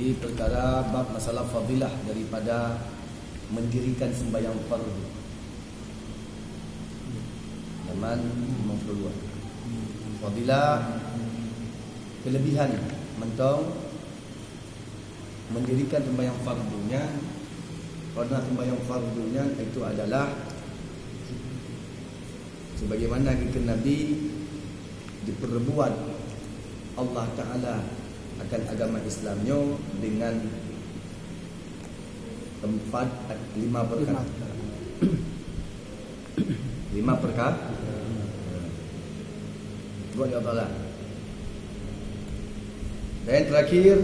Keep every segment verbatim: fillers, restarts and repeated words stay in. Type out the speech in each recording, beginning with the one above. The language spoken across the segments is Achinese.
Di perkara bab masalah fadilah daripada mendirikan sembahyang fardu. Halaman lima puluh dua. Fadilah, kelebihan mantong mendirikan sembahyang fardu nyan, karena sembahyang fardu nyan itu adalah sebagaimana geukheun Nabi, diperbuat Allah Taala akan agama Islam nyoe dengan empat, lima perkara. Lima perkara. Buat ya Allah. Dan yang terakhir,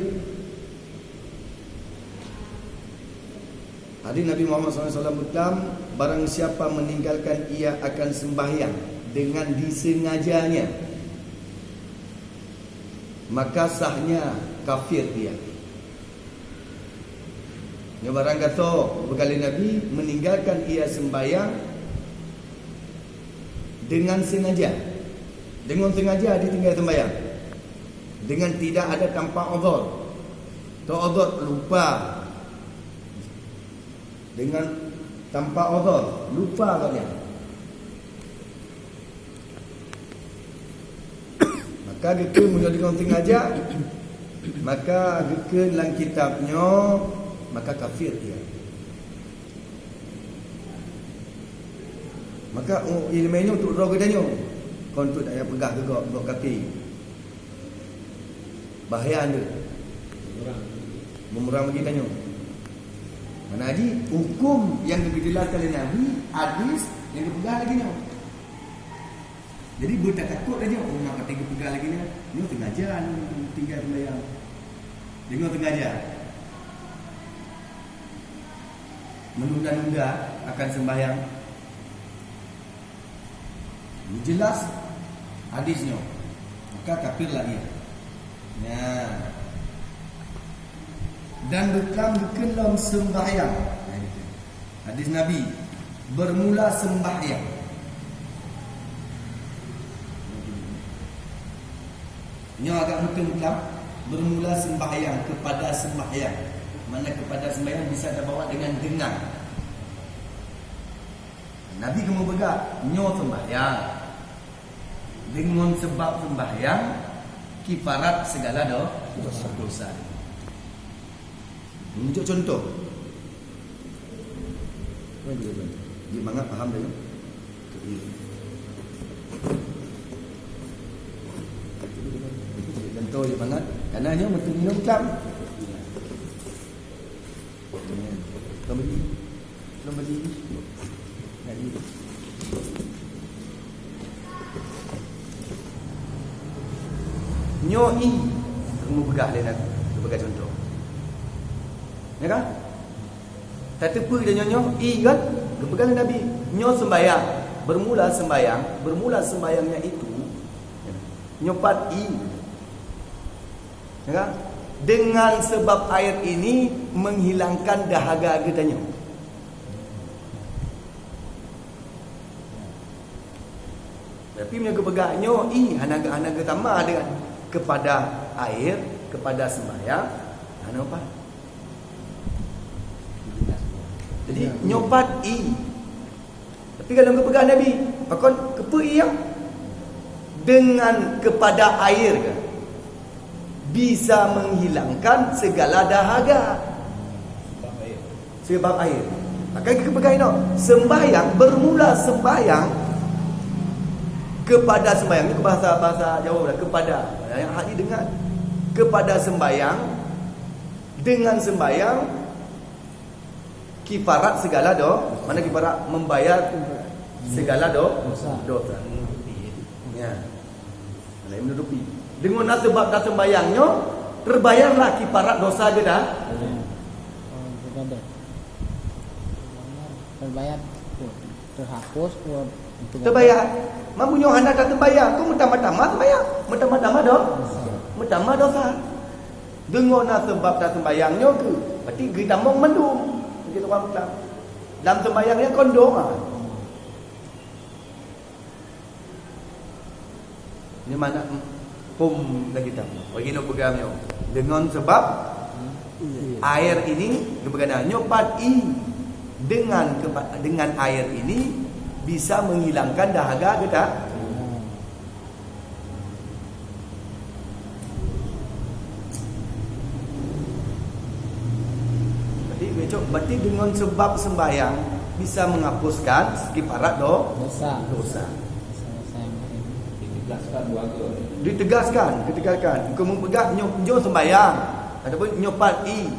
hadis Nabi Muhammad sallallahu alaihi wasallam beuklam, barang siapa meninggalkan ia akan sembahyang dengan disengajanya, maka sahnya kafir ia. Nyoe barang gasoe, beuklam lé Nabi, meninggalkan ia sembahyang dengan sengaja. Dengan sengaja ditinggai sembahyang. Dengan tidak ada tanpa uzur. Teu uzur, lupa. Dengan tanpa uzur, lupa agaknya. Maka geukheun meunyoe deungon sengaja, maka geukheun lam kitab nyoe, maka kafir ia. Maka, oh, ileumèe nyoe untuk droe geutanyoe. Kon untuk tapeugah keu gob, gob kafir. Bahaya tu. Meumurang bagi tanyoe. Mana ji hukum nyang geujelaskan lé Nabi, hadis nyang geupeugah lagèe nyoe. Jadi beutatakot lagèe nyoe, oh, maka teupeugah lagèe nyoe, nyoe sengaja nyoe tinggai sembahyang. Deungon sengaja menunda-nunda akan sembahyang. Jelas hadis nyoe, maka kafir lagi. Ya. Dan beuklam geukheun lom sembahyang. Hadis Nabi, bermula sembahyang. Nyoe agak mungkin beuklam, bermula sembahyang, kepada sembahyang. Mana kepada sembahyang bisa tabawa dengan dengan. Nabi geumeupeugah, nyoe sembahyang. Deungon sebab sembahyang, kifarat segala do-, dosa. Meununjuk contoh. Jeuet mangat paham dah, ya? Contoh jeuet mangat. Karena nyoe meuteumé minum tam. Kau beli. Kau beli. Nak beli. Nyoe i, kamoe peugah lé Nabi, geupeugah contoh. Ya kan? Tateupeue dah nyoe, nyoe i kan? Geupeugah lé Nabi, nyoe sembahyang. Bermula sembahyang, bermula sembahyangnya itu, nyoe pat i. Ya kan? Dengan sebab air ini menghilangkan dahaga geutanyoe. Tapi meunyoe geupeugah nyoe i hana, hana geutama dengan kepada air, kepada sembahyang, hana pat. Jadi, ya, nyoe pat i. Tapi kalau geupeugah Nabi, pakon keupeue i nyan? Dengan kepada air kan? Bisa menghilangkan segala dahaga. Sebab air. Maka geupeugah inoe, sembahyang, bermula sembahyang kepada sembahyang. Nyoe bahasa, bahasa Jawa lah, kepada. Yang hak i dengan. Kepada sembahyang, dengan sembahyang, kifarat segala do-, mana kifarat? Membayar segala do-, dosa. Ya. Lain menutupi. Deungon na sebab taseumbahyang nyoe, terbayarlah kifarat dosa geuda. Terbayar. Terhapus. Terbayar. Meunyoe hana taseumbahyang, kok meutamah-tamah seumbahyang. Meutamah-tamah do-, meutamah dosa. Deungon na sebab taseumbahyang nyoe keuh, berarti geutamong mandum. Begitu kan, Islam. Dalam seumbahyang nyan kon doa. Ini mana pom lagi tak? Bagi nak pegang nyoe. Deungon sebab Air ini geupeugah nyoe pat i dengan kepa-, dengan air ini bisa menghilangkan dahaga geuta. Berarti, berarti dengan sebab sembahyang bisa menghapuskan sekiparat do-, dosa. Ditegaskan dua ke? Ditegaskan, ditegaskan. Bukan mempeugah nyoe, nyoe sembahyang ataupun nyoe pat i.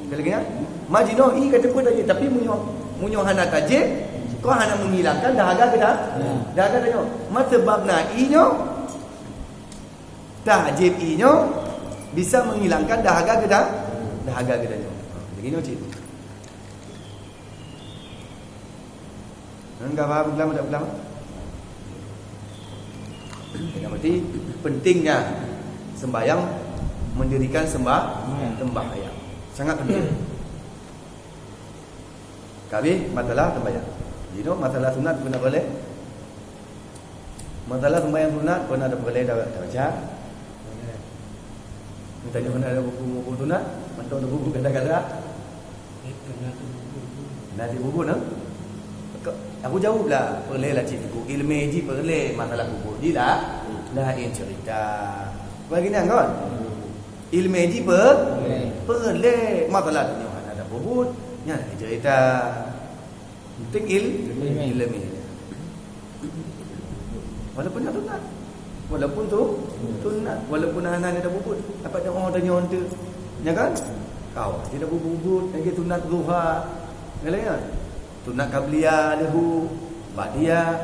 Sekali lagi, ya. Majinoe i ka teupeu tajib, tapi meunyoe, meunyoe hana tajib, kau hana menghilangkan dahaga geuta. Ya. Dahaga geuta nyoe. Ma sebab na i nyoe, tajib i nyoe bisa menghilangkan dahaga geuta. Dahaga geuta nyoe. Jadi nyoe cit. Enggak paham, peugah, tak peugah. Yang penting, pentingnya sembahyang mendirikan sembah-, sembahyang. Sangat penting. Kabeh masalah sembahyang. Jadi, masalah sunat pun tak boleh. Masalah sembahyang sunat pun ada boleh dah, dah baca. Minta nyoe na buku-buku sunat, mantong ada buku kata-kata. Nanti buku na. Aku jawab lah, peureulèe lah cit buku. Ilmu ji peureulèe, masalah buku ji lah lain cerita. Bagi nyan kan? Ilmu ji pe-, peureulèe, masalah nyoe hana ada bubut, nyan cerita. Penting il-, ilmu. Walaupun nak sunat. Walaupun tu sunat, walaupun hana ada bubut. Dapat doa tanya tu. Ya kan? Kau tidak bubut, lagi sunat duha. Galanya. Sunat qabliyah lahu, ba'diyah.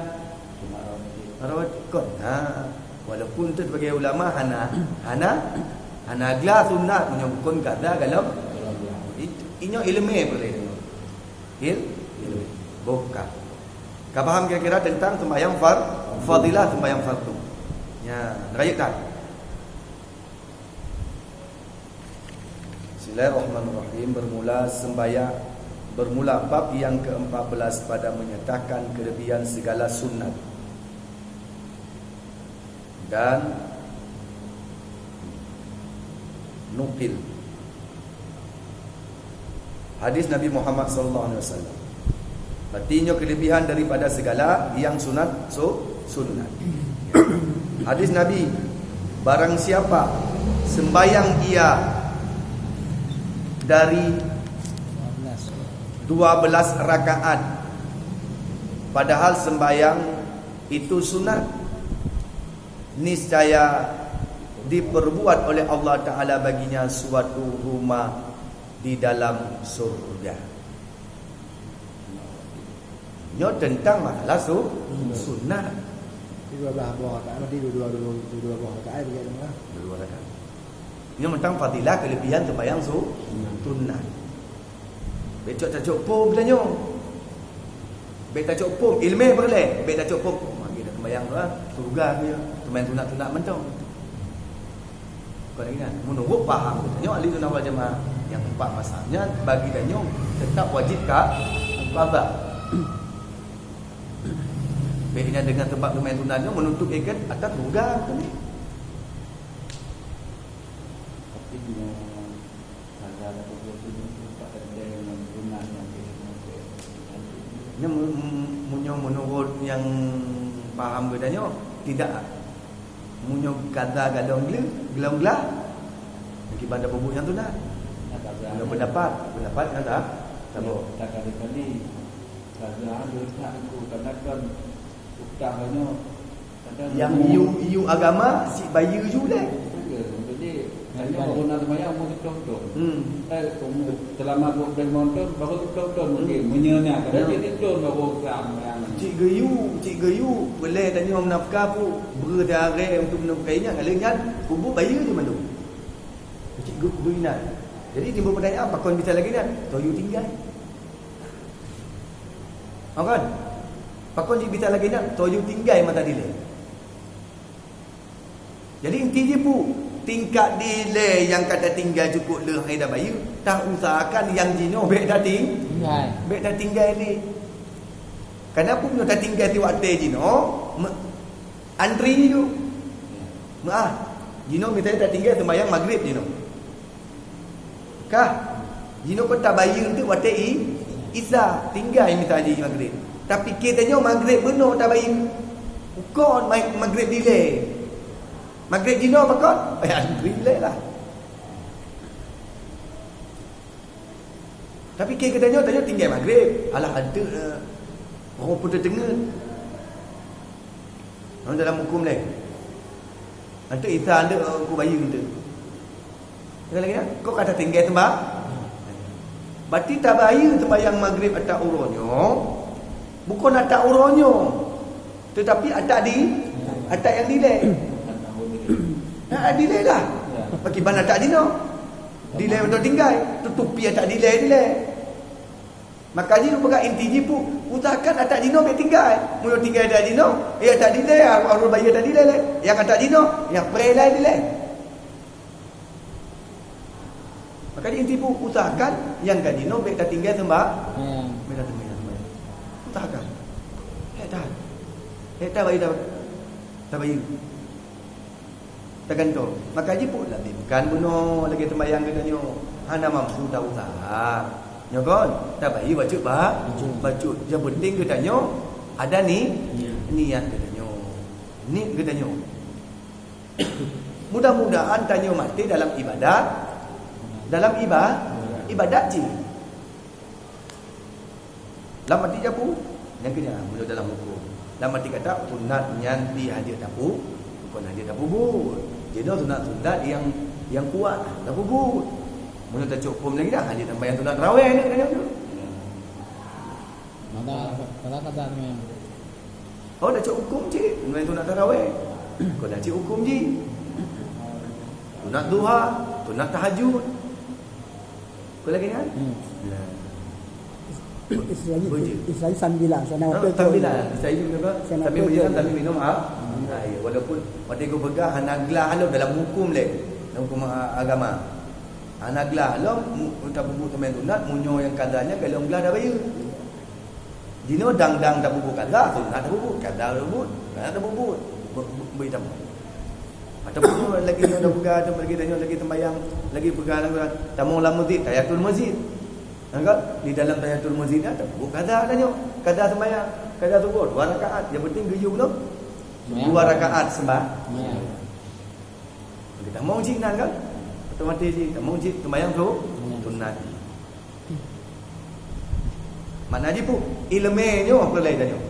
Rawatib. Kon. Ha. Walaupun tu sebagai ulama hana, hana, hana gla sunat menyebutkan kada dalam. Itu, inyo ilmu boleh. Il-, ilmu. Bukan. Ka paham kira-kira tentang sembahyang far-, fadilah sembahyang fardu. Ya, rayeuk tak? Bismillahirrahmanirrahim. Bermula sembahyang, bermula bab yang keempat belas pada menyatakan kelebihan segala sunat dan nukil hadis Nabi Muhammad sallallahu alaihi wasallam. Berarti nyoe kelebihan daripada segala yang sunat, su-, sunat. Hadis Nabi, barang siapa sembahyang ia dari dua belas rakaat, padahal sembahyang itu sunat, niscaya diperbuat oleh Allah Taala baginya suatu rumah di dalam surga. Nyoe tentang masalah su-, sunat. Di dua belas boh rakaat, berarti dua, dua, dua, dua boh rakaat, tiga jam lah. Dua rakaat. Nyoe tentang fadilah kelebihan sembahyang su-, sunat. Bék cok tacok pom tanyoe. Bék tacok pom, ilmu peureulèe. Bék tacok pom. Oh, lagi dah sembahyang tu lah. Surga tu ya. Sembahyang sunat-sunat mantong. Bukan lagi nyan. Menurut paham geutanyoe ahli sunnah wal jamaah nyang empat mazhab nyan, bagi tanyoe tetap wajib ka qadha. Bék nyan dengan sebab teumai sunat nyoe menuntut ikat atas surga tu ni. Tapi nyoe saga dah pukul tujuh tu tak ada yang guna yang dia. Nyoe mu-, mu-, meunyoe menurut nyang paham geutanyoe tidak. Meunyoe kata galong gle-, galong glah, mungkin banda bubuih nyang tu nah. Nah, kata Meunyoe pendapat, pendapat kan tak? Sama. Tak kali-kali. Kata ada tak aku katakan utang nyoe. Kata Yang nyoe. Iu, iu agama, cit bayeue ju lé. Ada, jadi, hanya baru nak sembahyang umur sepuluh tahun. Hmm. Eh, umur selama dua puluh lima tahun, baru sepuluh tahun mungkin. Hmm. Meunyoe nyan, kata Hmm. jadi tahun baru Islam yang Cit geuyue, cit geuyue, peureulèe tanyoe meunafkah pu, beureudari untuk meunafkahi nyan, ngaleng nyan, kubu bayeue je mandum. Cit geu-, geu inan. Jadi timbul pertanyaan, pakon bisa lagèe nyan? Toh yue tinggai. Ha kan? Pakon cit bisa lagèe nyan? Toh yue tinggai mata dilèe. Jadi inti jih pu, tingkat dilèe nyang ka tatinggai cukôp lheueh hai tabayeue, tausahakan nyang jinoe bèk tating-, Tinggai. Bèk tatinggai lé. Karena pu meunyoe tatinggai siwat watèe jinoe, me-, antri ju. Meu'ah. Jinoe misalnya tatinggai sembahyang maghrib jinoe. Kah? Jinoe kon tabayeue teuk watée i-, Isa, tinggai misalnya di maghrib. Tapi keu tanyoe maghrib bunoe tabayeue. Kon ma-, maghrib dilée. Maghrib jinoe pakon? Eh, dilée lah. Tapi keu geutanyoe, tanyoe tinggai maghrib. Alah, anteuk, eh, oh, puteuh teungeut. Nyoe dalam huköm lé. Anteuk Isa anteuk, eh, ku bayeue anteuk. Sekali lagi, kok kata tinggai teuba? Berarti tabayeue sembahyang maghrib ata uroe nyoe, bukon ata uroe nyoe. Tetapi atak di, atak nyang dilée. Nah, dilée lah. Pakiban atak jinoe. Dilée untuk tinggai. Tutupi atak dilée, dilée. Maka jih peugah inti jih pu, usahakan atak jinoe bék tinggai. Meunyoe tinggai atak jinoe, eh, atak dilée, harus bayeue atak dilée lé. Nyang atak jinoe, nyang preh laén dilée. Maka di inti pu, usahakan nyang ka jinoe bék tatinggai sembah-, Ya. bék tatinggai sembahyang. Usahakan. Hék that. Hék that bayeue ta-, tabayeue. Tagantoe. Maka jih pu, lagée bukan bunoe lagée sembahyang geutanyoe. Hana mampu tausaha. Nyoe kon, tabayeue bacut ba-, Bacut. Bacut. Nyang penting geutanyoe ada ni-, Niat. Niat geutanyoe. Niet geutanyoe. Mudah-mudahan tanyoe maté dalam ibadat, dalam iba-, ibadat jih. Lam arti japu, nyang keu nyan, meunyoe dalam huköm. Lam arti kata, sunat nyan pih hana jeuet tapu-, bukon hana jeuet tapeubuet. Jinoe sunat-sunat nyang, nyang kuat, tapeubuet. Meunyoe tacok huköm lagi dah, hana jeuet tambayang sunat tarawih ni, kan tu. Maka, maka kata tu memang. Oh, dah cok huköm cit. Nyan sunat tarawih. Kau dah cok huköm jih. Sunat duha, sunat tahajud. Kau lagi kan? Hmm. Nah. Istilahnya, Betul. istilahnya sambilan. Sana Ha, waktu tu. Sambilan. Saya juga apa? Sana Sambil waktu menyelam, tu. sambil minum ah. Hmm. Ah, ya. Walaupun waktu itu pegang hana gelah lom dalam huköm lé. Dalam huköm, ah, agama. Hana gelah lom, mu-, tapeubuet teumé sunat, meunyoe nyang kadanya golom gelah dah bayeue. Jinoe dang-dang tapeubuet kaza, sunat tapeubuet, kaza tapeubuet, sunat tapeubuet. Be-, be-, beri tamong. Ataupun lagi nyoe dah peugah, ataupun lagi tanyoe lagi sembahyang, lagi peugah lam Quran, tamong lam masjid, tahiyatul masjid. Nampak? Di dalam tahiyatul masjid nyan tapeubuet kaza tanyoe. Kaza sembahyang, kaza subuh, dua rakaat. Yang penting geuyue belum? Sembahyang. Dua rakaat sembah-, Sembahyang. Kita mau cit nan kan? Otomatis cit, mau cit sembahyang tu, Sembahyang. Sunat. Makna jih pu, ileumé nyoe peureulée tanyoe.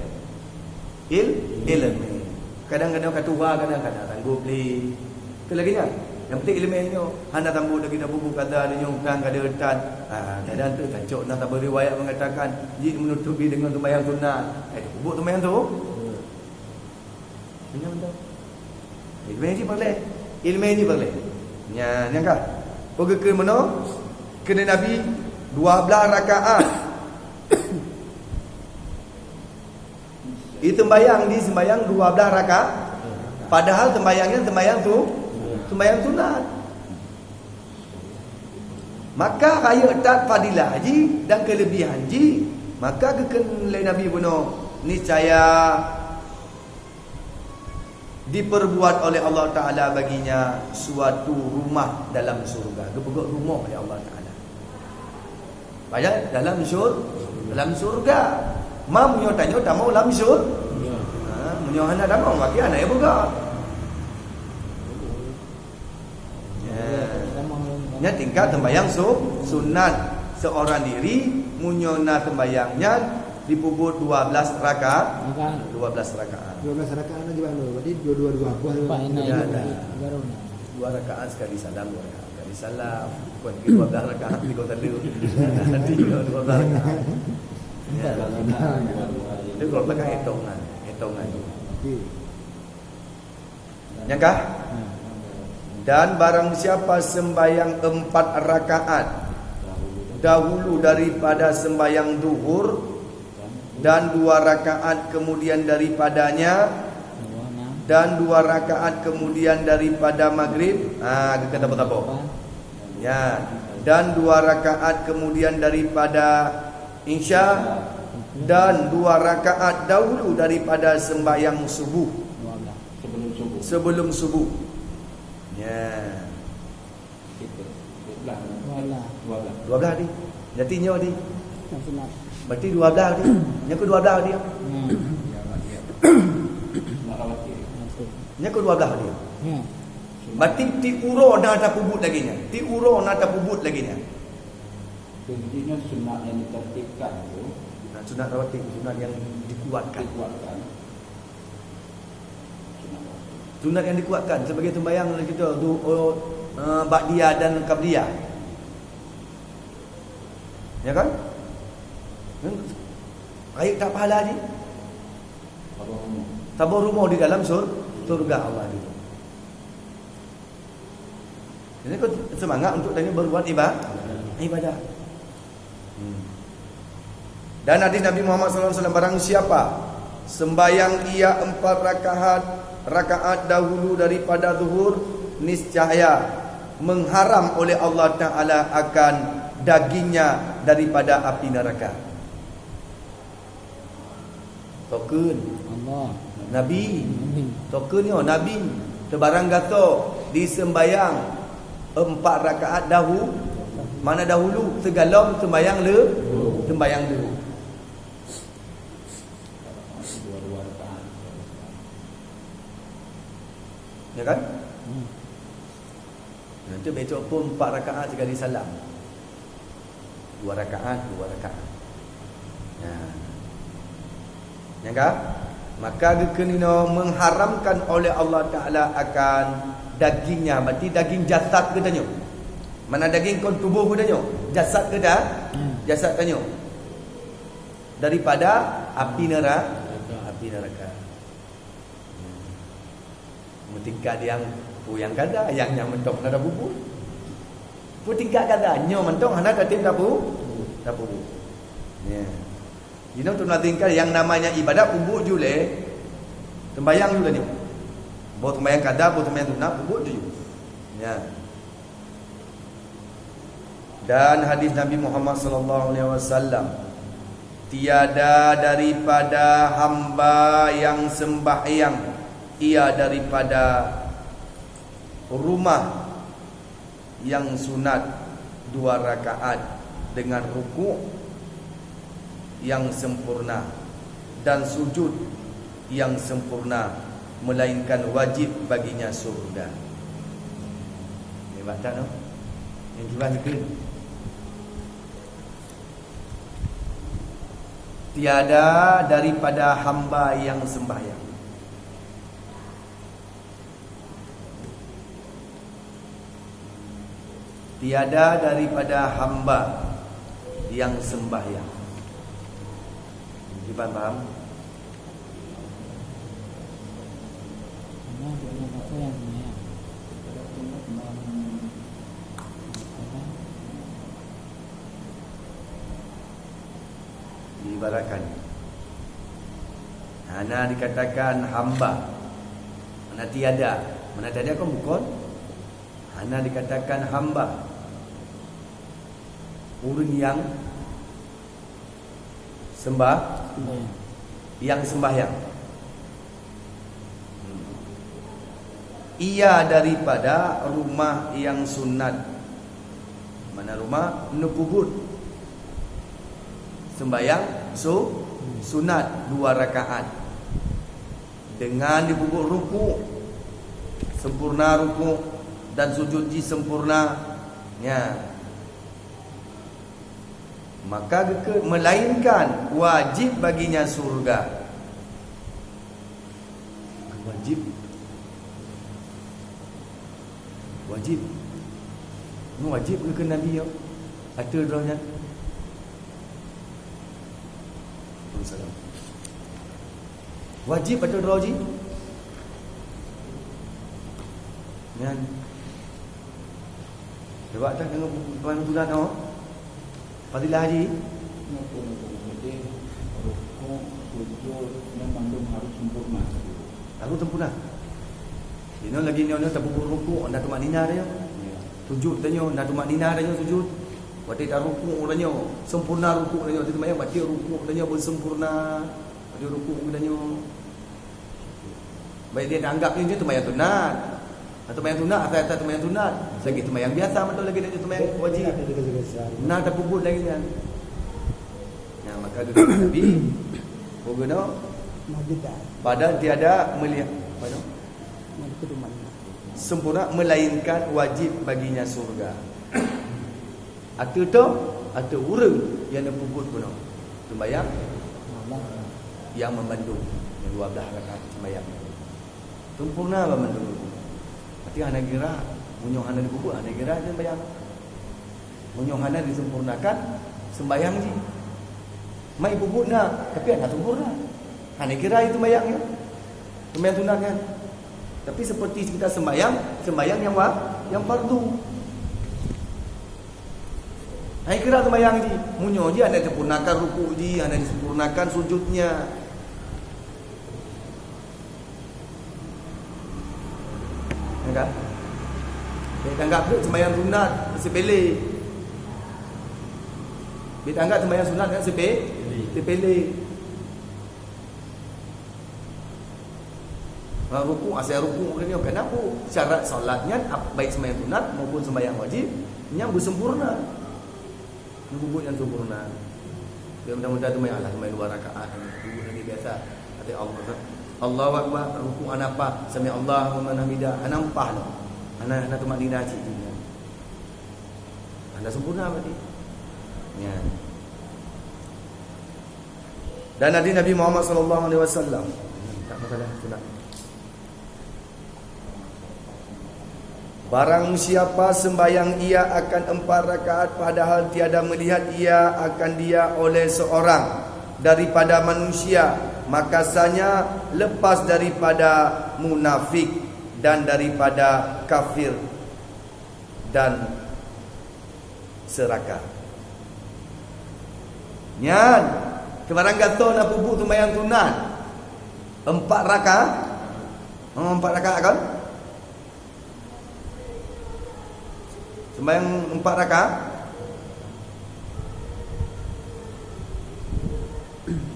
Il-, ileumé. Kadang-kadang ka tuha, kadang-kadang sanggup lé. Keu lagée nyan. Yang penting ileumé nyoe. Hana sambot lagi dah bubu kata ada nyoe, kan kada tan. Ah, kadang tu tacok na saboh riwayat mengatakan, jih menutupi dengan sembahyang sunat. Eh, bubuet sembahyang tu. Meunyoe mantong. Ileumé jih peureulée. Ileumé jih peureulée. Nya, nyang ka. Peue geukheun meunoe? Keuneuk Nabi dua blaih rakaat. Di sembahyang, di sembahyang dua blaih rakaat. Padahal sembahyang nyan sembahyang tu, sembahyang sunat. Maka rayeuk that fadilah jih dan keulebihan jih, maka geukheun lé Nabi bunoe, niscaya diperbuat oleh Allah Taala baginya suatu rumah dalam syurga. Geupeugét rumoh lé Allah Taala. Padahal dalam syur-, dalam syurga. Ma meunyoe tanyoe tamong lam syur-, ha, meunyoe hana tamong, berarti hana peugah. Ya. Nyan tingkat sembahyang su-, sunat seorang diri, meunyoe na sembahyang nyan dipubuet dua blaih rakaat, Rakaat. dua blaih rakaat. Dua blaih rakaat lagi bantu. Berarti dua, dua, dua buah. Empat, enam, Ya, tujuh, dah. Baru enam. Dua rakaat sekali salam, dua rakaat sekali salam. Bukan dua blaih rakaat tiga kali. Tiga, dua blaih rakaat. Ya. Itu kalau pakai hitungan, hitungan. Okey. Nyang kah? Dan barang siapa sembahyang empat rakaat dahulu daripada sembahyang duhur, dan dua rakaat kemudian daripadanya, dan dua rakaat kemudian daripada maghrib, ha, geukheun saboh-saboh. Ya, dan dua rakaat kemudian daripada isya, dan dua rakaat dahulu daripada sembahyang subuh. Sebelum subuh. Sebelum subuh. Ya. Dua belas. Dua belas. Dua belas di. Jadi nyoe di. Yang sunat. Berarti dua belas di. Nyoe ke dua belas di. Hmm. Nyoe ke dua belas di. Hmm. Berarti ti uroe na tapeubuet lagèe nyan. Ti uroe na tapeubuet lagèe nyan. Intinya sunat yang ditertibkan tu. Nah, sunat rawatib, sunat yang dikuatkan. Dikuatkan. Sunat yang dikuatkan sebagai sembahyang kita tu, oh, eh, ba'diyah dan qabliyah. Ya kan? Kan? Baik tak pahala haji? Saboh rumoh. Saboh rumoh di dalam sur-, surga Allah itu. Jadi, keu semangat untuk tanyoe berbuat iba-, ibadah. Hmm. Dan hadis Nabi Muhammad sallallahu alaihi wasallam, barang siapa sembahyang ia empat rakaat, rakaat dahulu daripada zuhur, niscaya mengharam oleh Allah Taala akan dagingnya daripada api neraka. Tokeun. Allah. Nabi. Nabi. Tokeun nyoe Nabi. Teubarang gasoe diseumbayang empat rakaat dahu-, mana dahulu sigohlom seumbayang le-, seumbayang leuhô. Ya kan? Hmm. Nanti besok pun empat rakaat sekali salam. Dua rakaat, dua rakaat. Nah. Nyang ka? Maka geukheun inoe mengharamkan oleh Allah Taala akan dagingnya, berarti daging jasad geutanyoe. Mana daging kon tuboh geutanyoe, jasad geuta-, hmm, jasad tanyoe. Daripada api nera-, api neraka. Meutingkat nyang peue nyang kada, nyang nyan mantong hana tapeubuet. Peue tingkat kada, nyoe mantong hana tatem tapu-, tapeubuet. Ya. Jinoe teunatingkan nyang namanya ibadat peubuet ju lé, seumbayang ju lé nyoe. Boh seumbayang kada, boh seumbayang sunat, peubuet ju. Ya. Dan hadis Nabi Muhammad sallallahu alaihi wasallam, "Tiada daripada hamba yang sembahyang ia daripada rumah yang sunat dua rakaat dengan rukuk yang sempurna dan sujud yang sempurna, melainkan wajib baginya surga." Hebat tak, no? Yang kiban dikheun. Tiada daripada hamba yang sembahyang. Tiada daripada hamba yang sembahyang. Kiban paham? Diibaratkan, hana dikatakan hamba. Mana tiada. Mana tiada kon bukon. Hana dikatakan hamba. Ureuëng nyang sembah-, yang sembahyang. Ia daripada rumah yang sunat. Mana rumah? Neupeubuet sembahyang su-, sunat dua rakaat. Dengan dipeubuet rukuk, sempurna rukuk, dan sujud jih sempurna. Ya. Maka geukheun, melainkan wajib baginya surga. Wajib. Wajib. Nyoe wajib geukheun Nabi nyoe. Ateueh droe nyan. Wajib ateueh droe jih. Nyan. Cuba tak tengok buku tuan tulan awak. Fadilah Haji. Napa, napa, napa, rukuk, sujud, nyan mandum harus sempurna. Harus sempurna. Inoe lagi nyoe, nyoe tapeubuet rukuk, na tumakninah tanyoe. Ya. Sujud tanyoe, na tumakninah tanyoe sujud. Watèe tarukuk tanyoe, sempurna rukuk tanyoe. Watèe teumayang, watèe rukuk tanyoe beusempurna. Watèe rukuk tanyoe. Baik dia anggap nyoe teumayang sunat. Nah, seumayang sunat, asai-asai seumayang sunat. Lagèe seumayang biasa, mantong lagèe nyan seumayang wajib. Nah, tapeubuet lagèe nyan. Nah, maka geutanyoe Nabi, geutanyoe, padahal tiada melihat, apa tu? Sempurna, melainkan wajib baginya surga. Ateueh toh, ateueh ureueng nyang neupeubuet bunoe. Seumayang nyang mandum, nyang dua blah rakaat seumayang. Sempurna ban mandum. Tapi hana kira, meunyoe hana dipeubuet, hana kira seumayang. Meunyoe hana disempurnakan seumayang jih. Mai peubuet na, tapi hana sempurna. Hana kira itu seumayang nyan. Seumayang sunat nyan. Tapi seperti kita sembahyang, sembahyang nyang wa-, nyang fardu. Hai kira sembahyang jih. Meunyoe jih hana disempurnakan rukuk jih, hana disempurnakan sujudnya. Ya kan? Bèk tanggap tu sembahyang sunat sepele. Bèk tanggap sembahyang sunat kan sepe-, sepele. Ha, rukuk, asai rukuk nyoe, kenapa syarat salat nyan, ap-, baik sembahyang sunat maupun sembahyang wajib, nyan beusempurna. Nyan peubuet nyang sempurna. Bèk mudah-mudahan seumayang lah, seumayang dua rakaat, peubuet lagèe biasa. Kata Allah, Allahu Akbar, rukuk hana paih, sami Allahu liman hamidah, hana paih lom. Hana, hana tumakninah cit jih nyan. Hana sempurna berarti. Nyan. Dan hadis Nabi Muhammad sallallahu alaihi wasallam. Tak masalah, sunat. Barang siapa sembahyang ia akan empat rakaat, padahal tiada melihat ia akan dia oleh seorang daripada manusia, maka sanya lepas daripada munafik dan daripada kafir dan serakah. Nyan, keu barang gasoe na peubuet seumayang sunat empat rakaat. Oh, empat rakaat kan? Seumayang empat rakaat.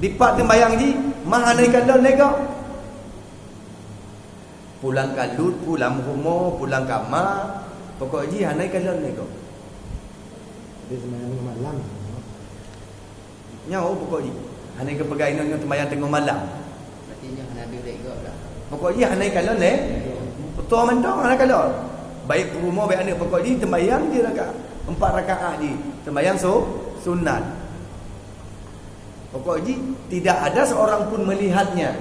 Dipat seumayang jih, ma hana ikalon lé gob. Pulang kalut, pulang rumoh, pulang kama, pokok jih hana ikalon lé gob. Jadi seumayang malam. Nyoe pokok jih. Hana geupeugah inoe nyoe seumayang teungoh malam. Berarti nyoe hana direk gob lah. Pokok jih hana ikalon lé. Beutôi mantong hana kalon. Baik peurumoh, baik aneuk, pokok jih seumayang jih rakaat. Empat rakaat jih. Seumayang su-, sunat. Pokok jih tidak ada seorang pun melihatnya.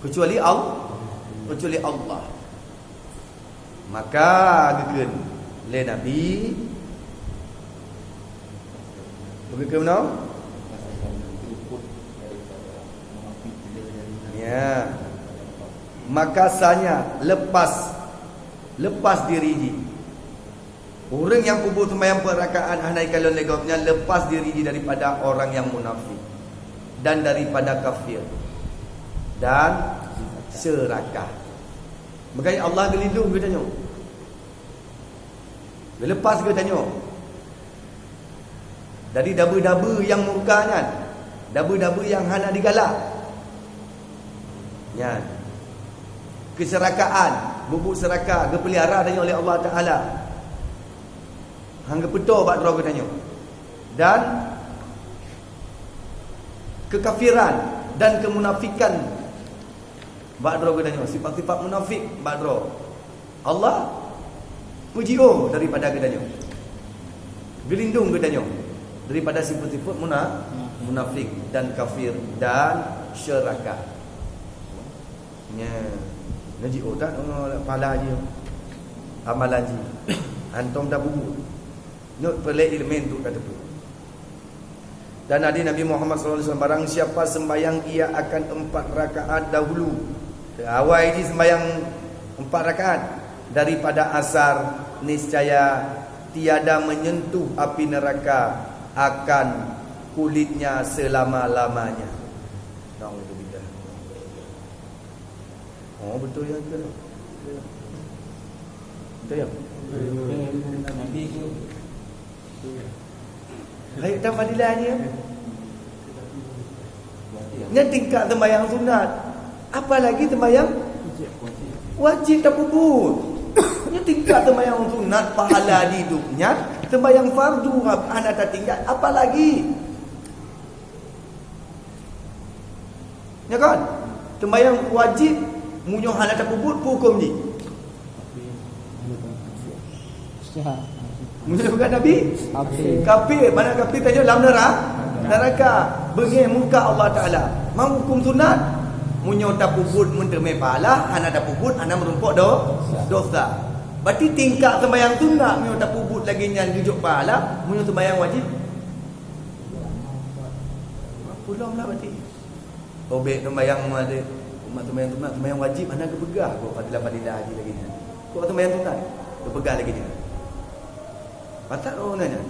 Kecuali Al-, kecuali Allah. Maka geukheun lé Nabi, geukheun meunoe? Ya. Maka sanya lepas, lepas diri jih. Ureuëng nyang peubuet seumayang peuet rakaat hana ikalon lé gobnyan lepas diri jih daripada orang nyang munafik dan daripada kafir dan serakah. Meukai Allah geulindong geutanyoe, geulepas geutanyoe dari dabu-dabu nyang murka nyan, dabu-dabu nyang hana digalak. Nyan. Keuserakaan, bubuet seuraka geupeulihara tanyoe lé Allah Taala. Han geupeutoe bak droe geutanyoe. Dan keukafiran dan keumunafikan bak droe geutanyoe, sifat-sifat munafik bak droe. Allah peujiôh daripada geutanyoe. Geulindong geutanyoe daripada sifat-sifat muna-, munafik dan kafir dan syuraka. Nya, neujiôh that ngon pahala jih, amalan jih. Hantom tabubuet. Nyoe peureulée ileumèe untuk tateupeue. Dan hadis Nabi Muhammad sallallahu alaihi wasallam, barang siapa sembahyang ia akan empat rakaat dahulu, awai jih sembahyang empat rakaat daripada asar, niscaya tiada menyentuh api neraka akan kulitnya selama-lamanya. Naudzubillah. Oh, betul ya, betul. Betul ya? Nabi tu. Baik, tak fadilah dia. Nyan tingkat sembahyang sunat. Apalagi sembahyang Wajéb tapeubuet. Nyoe tingkat seumayang sunat pahala di dunia, seumayang fardu hana tatinggai, apalagi. Ya kan? Seumayang wajéb, meunyoe hana tapeubuet, peue hukôm jih? Meunyoe bukan Nabi? Kafir. Kafir. Mana kafir tanyoe lam nera-, neraka. Beungéh murka Allah Taala. Mau hukôm sunat? Meunyoe tapeubuet meuteumé pahala, hana tapeubuet, hana meurumpok do-, dosa. Berarti tingkat seumayang sunat, meunyoe tapeubuet lagèe nyan geujok pahala, meunyoe seumayang wajéb? Pulom lah berarti. Obek seumayang umat, umat seumayang sunat, seumayang wajéb hana geupeugah kok fadilah-fadilah jih lagèe nyan. Kok seumayang sunat geupeugah lagèe nyan. Pakat oh na nyan.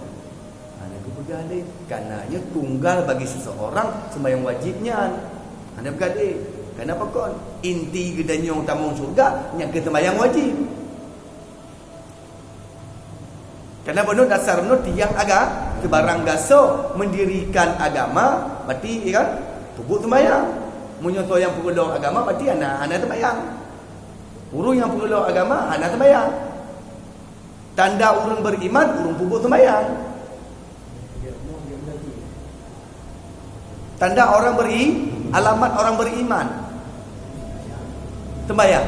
Hana geupeugah lé, karena nyoe tunggal bagi seseorang seumayang wajéb nyan. Hana peugah lé. Kenapa kon? Inti geutanyoe tamong syurga nyan keu seumayang wajéb. Karena bunoe dasar bunoe tiang aga-, keu barang gasoe mendirikan agama, berarti, ya kan? Peubuet seumayang. Meunyoe soe nyang peureuloh agama, berarti hana, hana seumayang. Ureueng nyang peureuloh agama, hana seumayang. Tanda ureueng beriman, ureueng peubuet seumayang. Tanda orang beri-, alamat orang beriman. Sembahyang.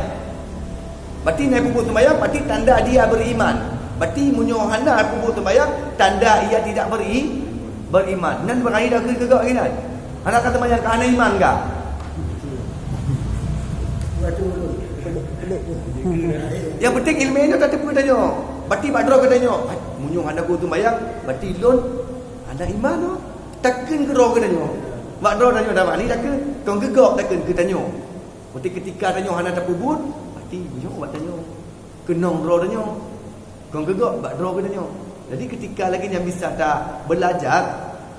Berarti nyan peubuet sembahyang, berarti tanda dia beriman. Berarti meunyoe hana peubuet sembahyang, tanda ia tidak beri-, beriman. Nyan berani dah keu geugok lagi nyan. Hana ka sembahyang, ka hana iman ka. Yang penting ilmu nyoe tateupeue tanyoe. Berarti bak droe geutanyoe. Meunyoe hana ku sembahyang, berarti lôn hana iman oh. Takheun keu droe geutanyoe. Bak droe tanyoe dah bani takheun, kon geugok takheun keu tanyoe. Berarti ketika tanyoe hana tapeubuet, berarti nyoe bak tanyoe. Keunong droe tanyoe. Kon geugok bak droe geutanyoe. Jadi ketika lagi nyang bisa ta belajar,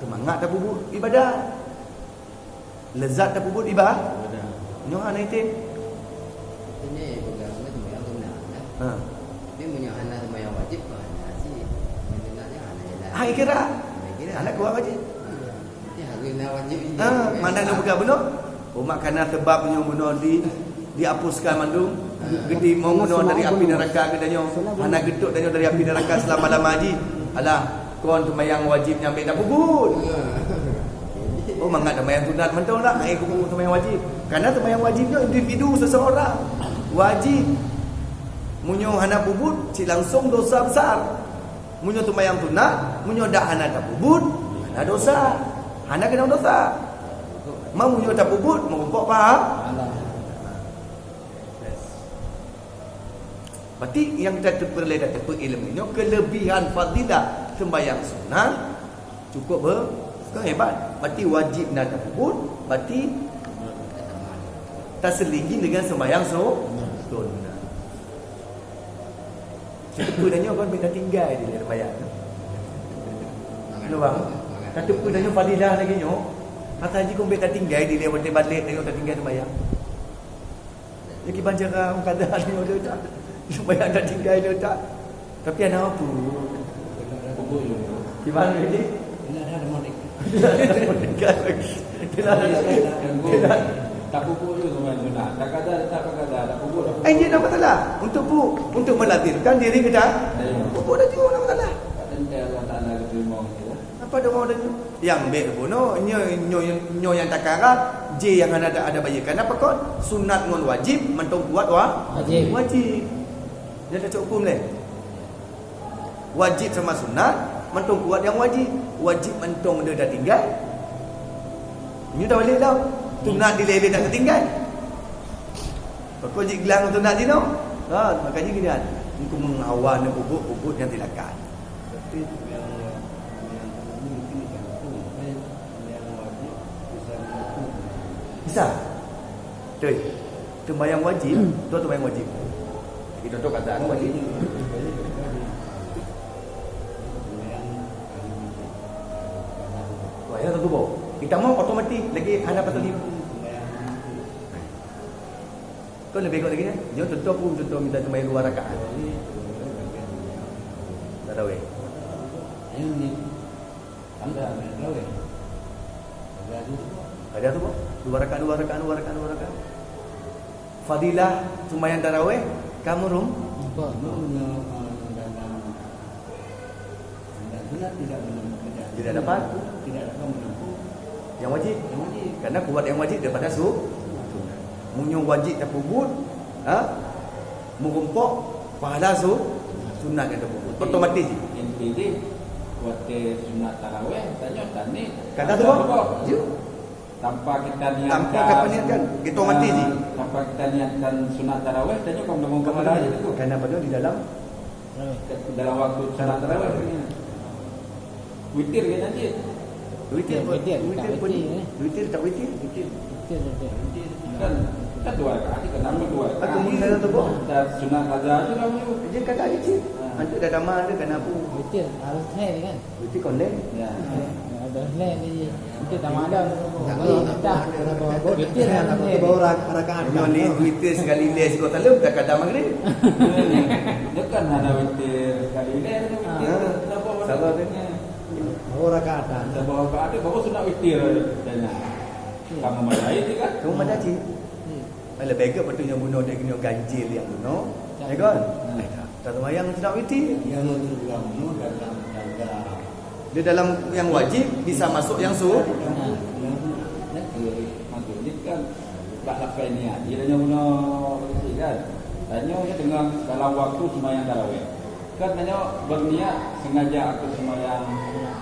seumangat tapeubuet ibadat. Lezat tapeubuet iba-, nyoe hana item. Ini pegang sembahyang sunat, kan? Ha. Tapi meunyoe hana sembahyang wajib, hana cit. Sunatnya hana jalan. Ha, ikira. Hana kira. Hana kuat wajib. Ha. Ini harus na wajib ini. Ha, mana nak pegang bunoe? Umat kana sebab nyoe bunoe di, dihapuskan mandum. Geutimong bunoe dari api neraka geutanyoe. Hana geutot tanyoe dari api neraka selama-lama jih. Alah, kon sembahyang wajib nyang beda peubuet. Oh, mangat sembahyang sunat mantong lah, ai kubu sembahyang wajib. Karena sembahyang wajib nyoe individu seseorang. Wajib. Meunyoe hana peubuet, cit langsung dosa besar. Meunyoe sembahyang sunat, meunyoe dak hana tapeubuet, hana dosa. Hana keunong dosa. Ma meunyoe tapeubuet, meurumpok paha-, Berarti nyang ka teupeureulee dan teupeu ilmu nyoe kelebihan fadilah sembahyang sunat cukup be-, keu hebat. Berarti wajib na tapeubuet, berarti taseulinggi dengan sembahyang su-, sunat. Teupeu dan nyoe kon beta tinggai di sembahyang. Nampak? Teupeu dan nyoe fadilah lagi nyoe. Kata ji kon beta tinggai di lewat balek dan nyoe tatinggai sembahyang. Jadi kiban cara orang kata ni ada tak? Supaya ada tinggal ada tak? Tapi ada apa? Kiban ni? Tidak ada. Tidak ada. Tak pupuk tu semua sudah. Tak ada, tak ada, tak pupuk, tak pupuk. Eh, ini nama salah. Untuk bu, untuk melazimkan diri kita. Pupuk dah jauh nama salah. Tak ada Allah Taala terima kita. Apa doa dan nyoe? Nyang bèk bunoe, nyoe, nyoe, nyoe nyang takara, jih nyang hana ada, ada bayeue. Kenapa kon? Sunat ngon wajib mantong kuat wa-, wajib. Wajib. Dia dah cok hukum leh. Wajib sama sunat, mantong kuat nyang wajib. Wajib mantong dia dah tinggai. Nyoe dah balik dah. Sunat dilèe-lèe dah tinggai. Pakon jih glang sunat jinoe? Ha, makanya gini kan. Engkau mengawal ni bubuk-bubuk yang silakan. Tapi yang, yang perlu mungkin digantung, eh, yang wajib bisa digantung. Bisa. Betul. Sembahyang wajib, tu sembahyang wajib. Kita tu kata wajib. Sembahyang wajib. Wah, ya, tentu, Bo. Kita mau otomatis lagi hana patut di. Sembahyang wajib. Kau lebih kau lagi ni? Dia contoh pun contoh minta sembahyang dua rakaat. Tarawih. Ada tu, Bo. Dua rakaat, dua rakaat, dua rakaat, dua rakaat. Fadilah sumbayang tarawih, kamu rum? Apa? Namun, eh, dalam, dalam sunat tidak menampung, tidak, tidak dapat? Tidak dapat menampung yang wajib. Yang wajib. Karena kuat yang wajib daripada su-, sunat. Meunyoe wajib tapeubuet, ha? Meurumpok pahala su-, sunat nyang tapeubuet. Otomatis jih. Inti jih, watèe sunat tarawih, tanyoe taniet. Kada tu, Bang? Ya. Tanpa kita niatkan, tanpa kita niatkan, kita mati, eh, ji. Tanpa kita niatkan sunat tarawih, tanyoe kan belum pahala itu. Karena pada di dalam, dalam waktu sunat tarawih. Witir kan, Cik? Witir, witir, witir tak witir, eh? Witir tak witir? Witir. Witir, witir. Kan, kan dua rakaat, kan nama dua rakaat. Aku mungkin ada tu, Bang. Dan sunat qada juga, Bang. Dia kata ada, Cik. Ah. Nanti dah damai ada, kan apa? Witir, harus hai kan? Witir kon lhèe? Ya. Ada lhèe ni. Witir tamam ada. Jadi, dah. Witir kan lhèe. Baru rak-, rakaat. Nyoe ni witir sekali lhèe sigoe saleuem, tak ada maghrib. Dia kan ada witir sekali lhèe, ada witir. Ah. Sabar, sabar. Baru rakaat. Sabar rakaat, baru sunat witir. Tanya. Kamu madai tu kan? Kamu madai, Cik? Hmm. Lebih baik betul yang bunuh dia kena ganjil yang bunuh. Ya kan? Hmm. Dah sembahyang tidak witir. Yang untuk ulama dalam tangga. Dia dalam yang wajib bisa masuk yang su-, yang, yang, yang, maksud ni kan bak lafai niat. Dia tanya guna bersih kan. Tanya dia tengah dalam waktu sembahyang tarawih. Kan tanya berniat sengaja atau sembahyang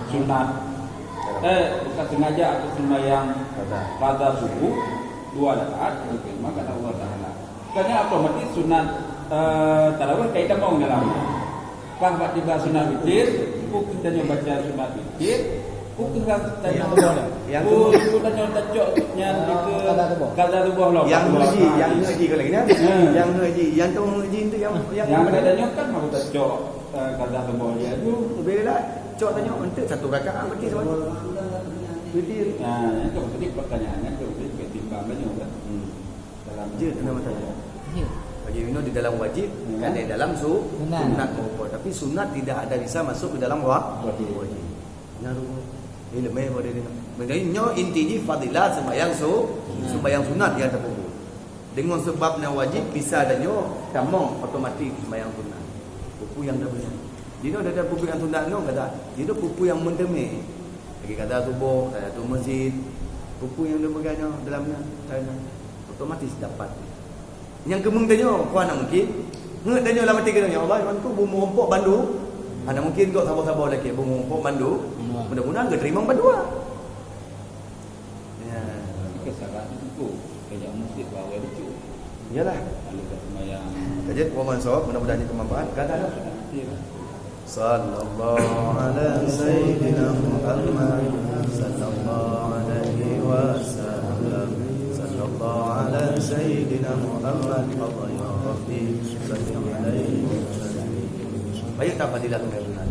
sunat. Eh, bukan sengaja atau sembahyang qada subuh dua rakaat, mungkin maka Allah Taala. Tanya otomatis sunat, eh, tarawih kai tamong dalam. Pas bak tiba sunat witir, pukul tanya baca sunat witir, pukul tanya, yang pukul tanya tacok nyan ke kada tuboh. Kada tuboh lah. Yang ngaji, yang ngaji kalau ini. Hmm. Yang ngaji, yang tu ngaji tu yang, yang, yang mana? Katanya kan mau tacok, eh, kada tuboh dia tu. Bela, cok tanya untuk satu rakaat berarti sama. Witir. Nah, itu tadi pertanyaannya tu, jadi ketimbang tanya kan. Hmm. Dalam je kena mata. Ya. Wajib minum di dalam wajib, hmm, kan di dalam su-, sunat. Sunat maupun. Tapi sunat tidak ada bisa masuk ke dalam wa-, wajib. Wajib. Nah, tu. Ini lemah pada dia. Maknanya nyoe inti jih fadilah sembahyang su-, hmm, sembahyang sunat yang terpukul. Dengan sebab yang wajib bisa dah nyoe tamong otomatis sembahyang sunat. Buku yang dah punya. Jadi dah ada buku yang sunat nyoe kata. Jadi buku yang mendeme. Lagi kata tubuh, kata tu masjid. Buku yang dia pegang nyoe dalamnya, dalamnya. Otomatis dapat. Nyang keumeung tanyoe, kuah nak mungkin. Ngeut tanyoe lam até geutanyoe, "Ya Allah, Tuhan ku, beu meurumpok bandum." Hana mungkin kok saboh-saboh lagi, "Beu meurumpok bandum." Ya. Mudah-mudahan geuteurimong bandua. Ya. Tapi kesalahan itu, kayak musik bawa lucu. Iyalah. Lalu kat sembahyang. Saja, mudah-mudahan ini bermanfaat. Kata ada. Sudah mati lah. Sallallahu ala sayyidina Muhammad. Sallallahu alaihi wasallam. Sallallahu ala sayyidina Muhammad. Allah ya Rabbi, salli alaihi wasallam. Baik, tak fadilah dengan benar.